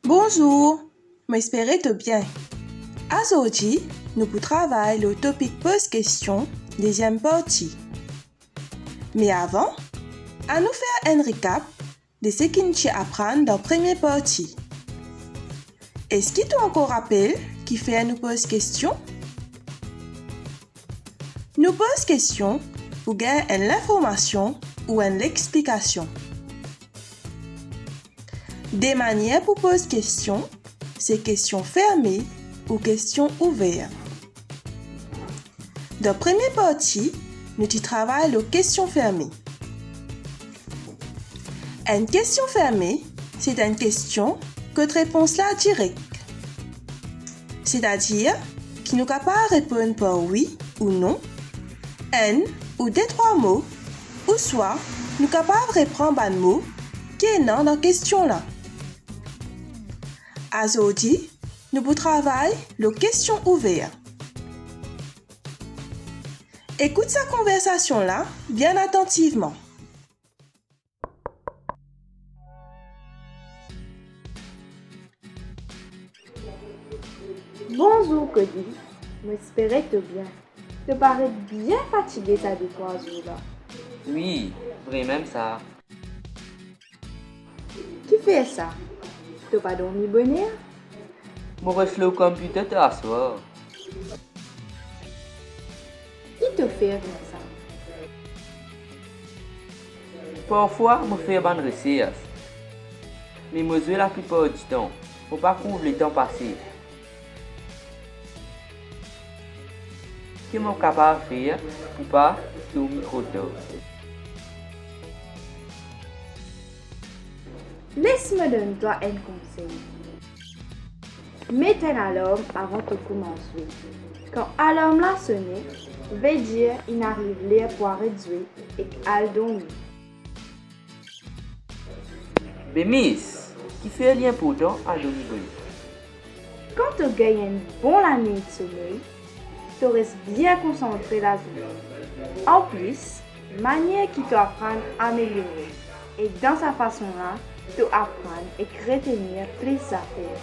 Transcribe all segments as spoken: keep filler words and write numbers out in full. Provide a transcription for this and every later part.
Bonzour, mo espere to bien. Azordi, nou pou travay lor topik poz kestion, deziem parti. Me avan, anou fer enn rekap de seki nou ti aprann dan premie parti. Eski to ankor rapel kifer nou poz kestion? Nou poz kestion pou gagn enn linformasion ou enn lexplikasion. De manier pou poz kestion, se kestion ferme ou kestion ouver. Dan premie parti, nou ti travay lor kestion ferme. Enn kestion ferme, se enn kestion kot repons la direk. Setadir ki nou kapav reponn par wi ou non, enn ou de trwa mo, ouswa nou kapav repran bann mo ki ena dan kestion la. Azordi, nou pou travay lor kestion ouver. Ekout sa konversasion la bien atantivman. Bonzour Cody, mo espere to bien. To paret bien fatige sa de trwa zour la. Wi, vremem sa. Kifer sa? To pa dormi boner? Mo res lor konpiter ta aswar. Ki to fer koumsa? Parfwa mo fer bann resers, me mo zwe laplipar ditan, mo pa trouv letan pase. Ki mo kapav fer pou pa dormi tro tar? Les mo donn twa enn konsey. Met enn alarm avan to koumans zwe. Kan alarm la sone, vedir inn ariv ler pou aret zwe ek al dormi. Be Miss, kifer li inportan al dormi boner? Kan to gagn enn bon lanwit somey, to res bien konsantre lazourne. Anplis, manier ki to aprann ameliore, e dan sa fason la, to aprann ek retenir plis zafer.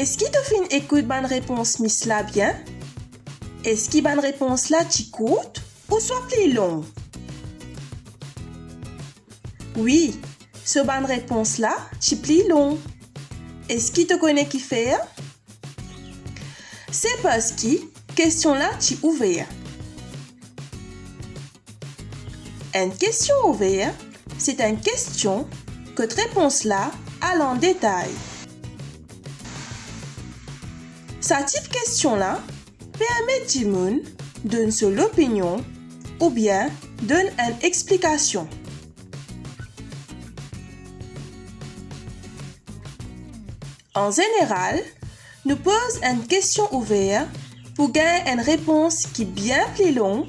Eski to finn ekout bann repons Miss la bien? Eski bann repons la ti kourt ouswa pli long? Wi, so bann repons la ti pli long. Eski to kone kifer? Se parski kestion la ti ouver. Enn kestion ouver, se enn kestion kot repons la al an detay. Sa tip kestion la permet dimoun donn so lopinion oubien donn enn explikasion. An zeneral, nou poz enn kestion ouver pou gagn enn repons ki bien pli long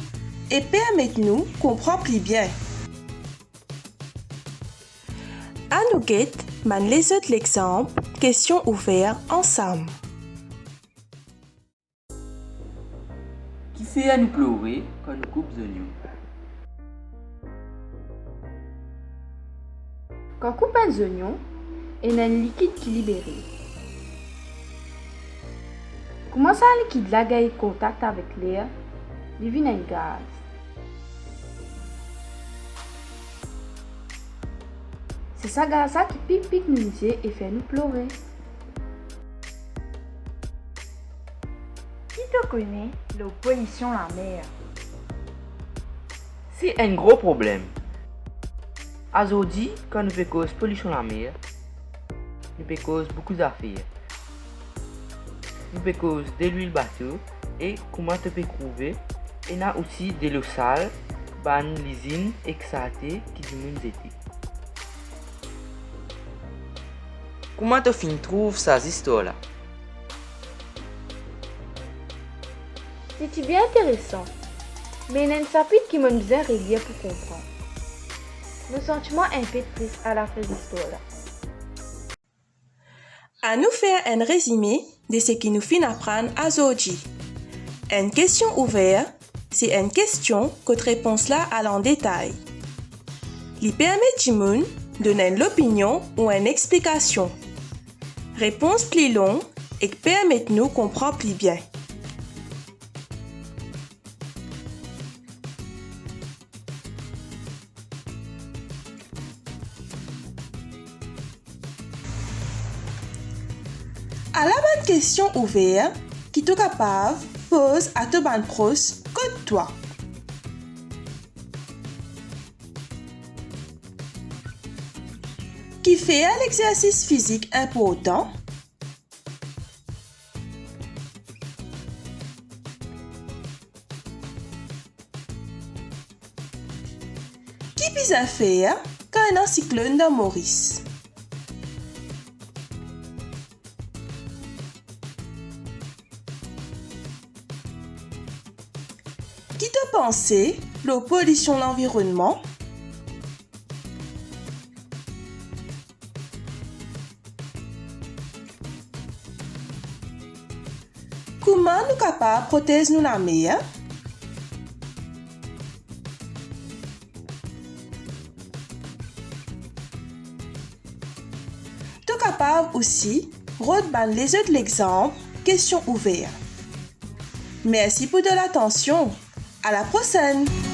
e permet nou konpran pli bien. Anou get bann lezot lexanp kestion ouver ansam. Kifer nou plore kan nou koup zonion? Kan koup enn zonion, ena enn likid ki libere. Kouma sa likid la gagn kontak avek ler, li vinn enn gaz. Se sa gaz la ki pik-pik nou lizie e fer nou plore. Ki to kone lor polision lamer? Se enn gro problem. Azordi, kan nou pe koz polision lamer, nou pe koz boukou zafer. Nou pe koz delwil bato e kouma to pe trouve, ena osi delo sal, bann lizinn ek salte ki dimoun zete. Kouma to finn trouv sa zistwar la? Li ti bien interesan, me ena enn sapit ki mo'nn bizin relir pou konpran. Mo santi mwa inpe tris alafin zistwar la. Anou fer enn rezime de seki nou finn aprann azordi. Enn kestion ouver, se enn kestion kot repons la al an detay. Li permet dimoun donn enn lopinion ou enn explikasion. Repons pli long ek permet nou konpran pli bien. Ala bann kestion ouver ki to kapav poz a to bann pros kot twa. Kifer lexersis fizik inportan? Ki bizin fer kan ena siklonn dan Moris? Ki to panse lor polision lanvironnman? Kouma nou kapav protez nou lamer? To kapav osi rod bann lezot lexanp kestion ouver. Mersi pou to latansion. A la prosenn!